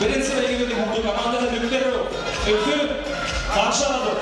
Беренсе бәйгебеҙҙең һуңғы командаһы Нөктәрөү. Өфө ҡаршы алабыҙ.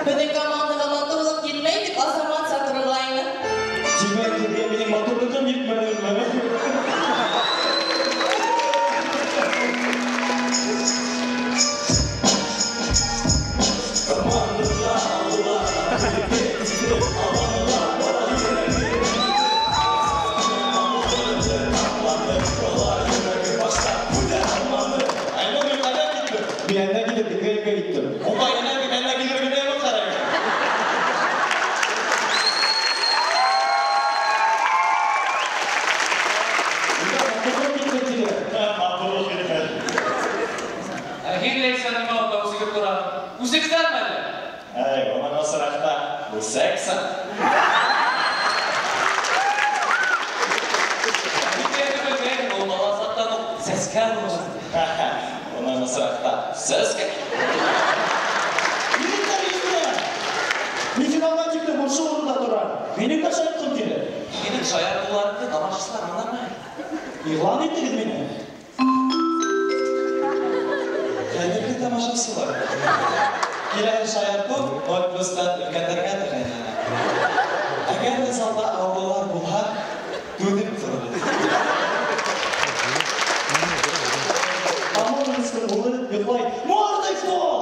Беҙҙең командаға матурлыҡ етмәй тип Азамат саҡырылғайны. Тимәк, һеҙгә минең матурлығым етмәнеме? İlan ettiniz beni. Хәҙерге тамашасылар. Киләһе шаяртыу 0 плюстан өлкәндәргә тәғәйенләнә. Әгәр ҙә залда ауырыулар булһа, түҙеп тороғоҙ. Амон улы йоҡлай. Мордой в пол!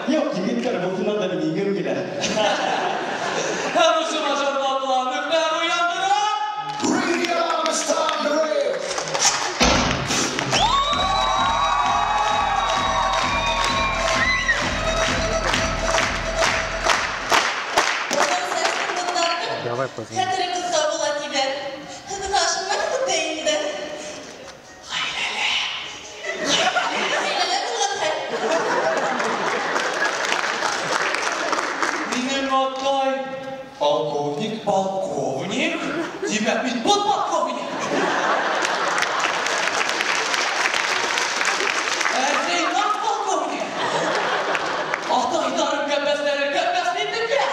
Юҡ, егеттәр, был финалда мин еңгем килә. Һәм ошо мажарлатыла Нөктәр уяндыра! Хәтере ҡыҫҡа була тиҙәр. Һеҙҙең ашыҡмай көтә инде. Ғаиләлә. Ғаиләлә булған хәл. Минең атай полковник, полковник. Тимәк, мин подполковник. Ә Зәйнәп полковник. Атайҙарым кәпәстәре кәпәс итергә.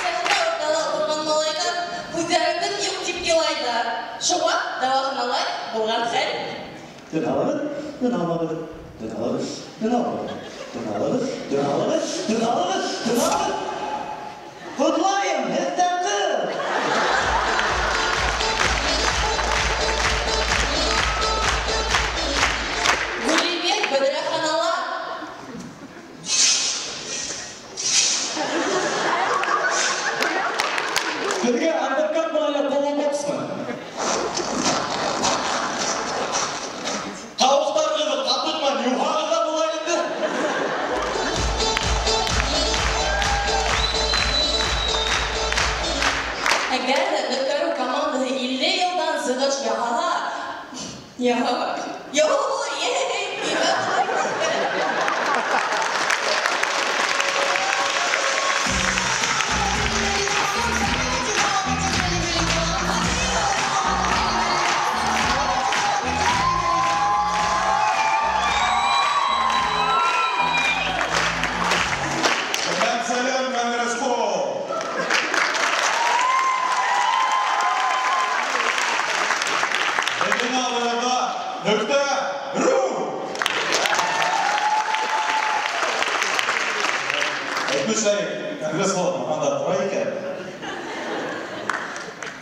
Сәхнә уртала ултырған малайҙар күҙҙәребеҙ юҡ тип илайҙар. Шуға дауаханала булған хәл. Тын алығыҙ, тын алмағыҙ, тын алығыҙ, тын алмағыҙ, тын алығыҙ, тын алығыҙ, тын алығыҙ, тын алығыҙ. Ҡотлайым, һеҙҙә ҡыҙ! Гулливер бөҙрәханала. Һеҙгә андеркатмы әллә полубоксмы? Тауыҡтарығыҙҙы ҡатыҡман юхағыҙ ҙа була инде. Әгәр ҙә Нөктәрөү командаһы 50 йылдан сығыш яһаһа, яһа,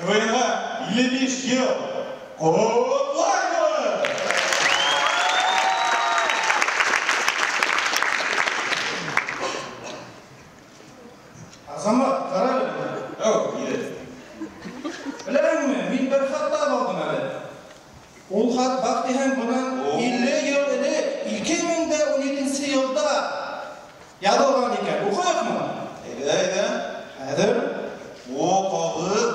КВНға 55 йыл. Ҡотлайбыҙ! Азамат, ҡара әле бына. Әү, егет. Беләһеңме, мин бер хат таба алдым әле. Ул хат баҡтиһәң бынан 50 йыл элек, 2017 йылда яҙылған икән. Уҡыйыҡмы? Әйҙә, әйҙә. Хәҙер. О, ҡағыҙ.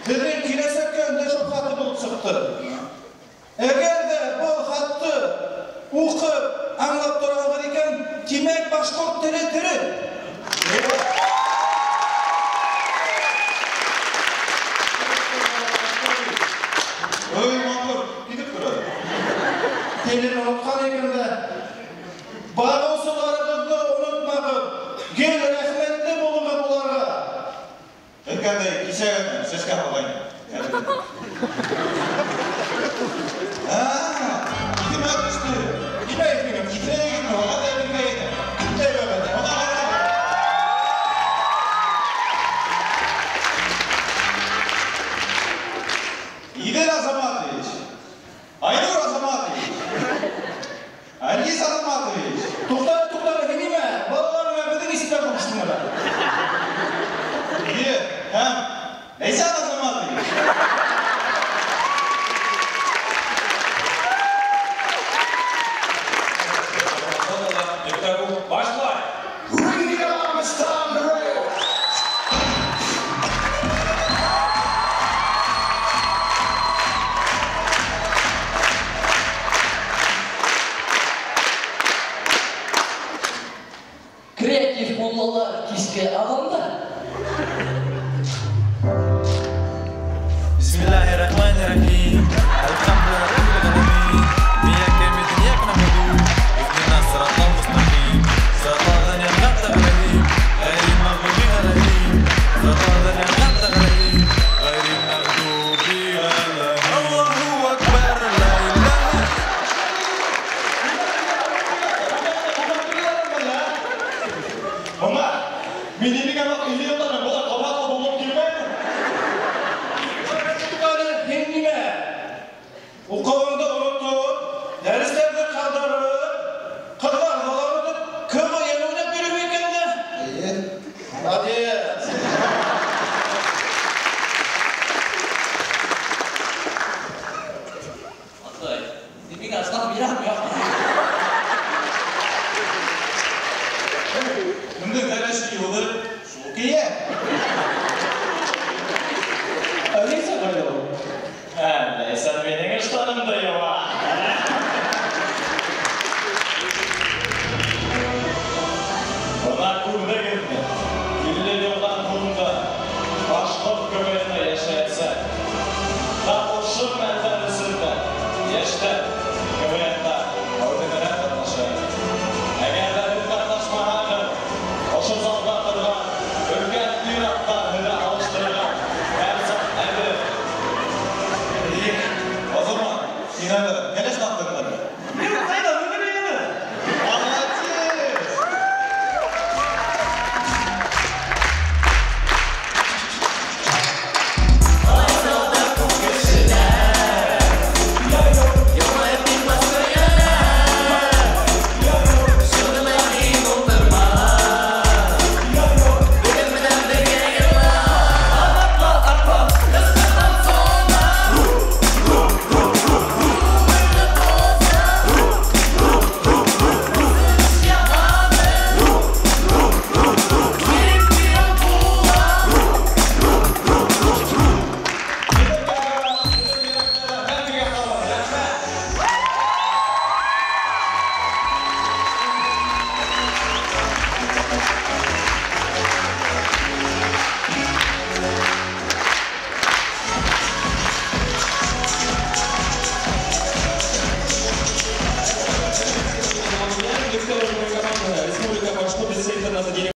Һеҙҙең киләсәккә өндәшеү хаты булып сыҡты. Әгәр ҙә был хатты уҡып, аңлап торағыҙ икән, тимәк, башҡорт теле тере. Ой, маңғыр, китеп тора. Телен онотҡан икән дә. Бағыусыларығыҙҙы онотмағыҙ. Гел рәхмәтле булығыҙ уларға. Әйткәндәй, кисә генә сәскә һалғайным. Иҫемә төштө. Нимә иҫеңә төштө? Китерә егетме? Вәғәҙә биргәйне. Ниндәй вәғәҙә? Бына ҡара. Идель Азаматович, Айнур Азаматович, Альгиз Азаматович. Туҡта, туҡта, һин нимә? Балалар менән беҙҙең исемдәр ҡуштың әле. Эйе, һәм Ләйсән Азаматович. Башлай! Ring the alarm, it's time to rail. Креатив муллалар киске аланда. Бисмиллахир-рахманир-рахим. Альхамдулиллахи раббил аламин. Ияка нa'буду ва ихдина сиратал мустақим. Сиратал лазина ан'амта алайхим, ғайрил мағдуби алайхим. Сиратал лазина ан'амта алайхим, ғайрил мағдуби алайхим. Аллаху акбар, ла илаха. Бына, мин инегә ваҡ 50 йылдан былай ҡабатлы булып килмәйме? Әле һин нимә? Уҡыуыңды онотоп, дәрестәрҙе ҡалдырып, ҡыҙҙарҙы ла онотоп, КВН уйнап йөрөй икән дә. Эйе. Молодец. Атай, һин миңә ыштан бирәһеңме, юҡмы? Кемдең кәләше юлы, шул кейә. Ә Ләйсән ҡайҙа ул? Ә, Ләйсән минең ыштанымды